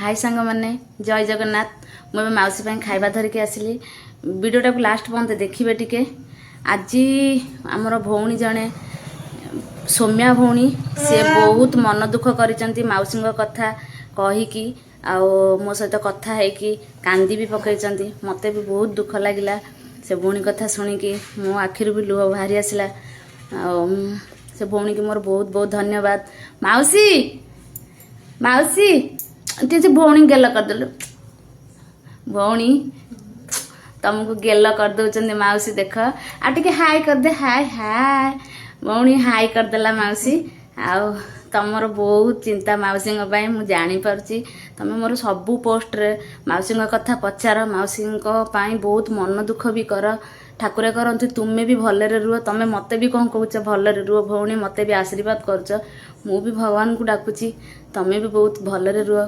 High ସାଙ୍ଗମାନେ, ଜୟ ଜଗନ୍ନାଥ। ମୁଁ ଏବେ ମାଉସୀ ପାଇଁ ଖାଇବା ଧରିକି ଆସିଲି। ଭିଡ଼ିଓଟାକୁ ଲାଷ୍ଟ ପର୍ଯ୍ୟନ୍ତ ଦେଖିବେ ଟିକେ। ଆଜି ଆମର ଭଉଣୀ ଜଣେ, ସୌମ୍ୟା ଭଉଣୀ, ସିଏ ବହୁତ ମନ ଦୁଃଖ କରିଛନ୍ତି ମାଉସୀଙ୍କ କଥା କହିକି ଆଉ ମୋ ସହିତ କଥା ହେଇକି କାନ୍ଦି ବି ପକାଇଛନ୍ତି। ମୋତେ ବି ବହୁତ ଦୁଃଖ ଲାଗିଲା ସେ ଭଉଣୀ କଥା ଶୁଣିକି। ମୋ ଆଖିରୁ ବି ଲୁହ ବାହାରି ଆସିଲା। ଆଉ ସେ ଭଉଣୀକି ମୋର ବହୁତ ବହୁତ ଧନ୍ୟବାଦ। ମାଉସୀ, ମାଉସୀ, ଟିକେ ସେ ଭଉଣୀ ଗେଲ କରିଦେଲୁ। ଭଉଣୀ, ତମକୁ ଗେଲ କରିଦଉଛନ୍ତି ମାଉସୀ, ଦେଖ। ଆଉ ଟିକେ ହାଇ କରିଦେ। ହାଇ, ହାଇ ଭଉଣୀ, ହାଇ କରିଦେଲା ମାଉସୀ। ଆଉ ତମର ବହୁତ ଚିନ୍ତା ମାଉସୀଙ୍କ ପାଇଁ, ମୁଁ ଜାଣିପାରୁଛି। ତମେ ମୋର ସବୁ ପୋଷ୍ଟରେ ମାଉସୀଙ୍କ କଥା ପଚାର, ମାଉସୀଙ୍କ ପାଇଁ ବହୁତ ମନ ଦୁଃଖ ବି କର। ଠାକୁର କରନ୍ତୁ ତୁମେ ବି ଭଲରେ ରୁହ। ତମେ ମୋତେ ବି କ'ଣ କହୁଛ, ଭଲରେ ରୁହ ଭଉଣୀ, ମୋତେ ବି ଆଶୀର୍ବାଦ କରୁଛ। ମୁଁ ବି ଭଗବାନଙ୍କୁ ଡାକୁଛି, ତମେ ବି ବହୁତ ଭଲରେ ରୁହ।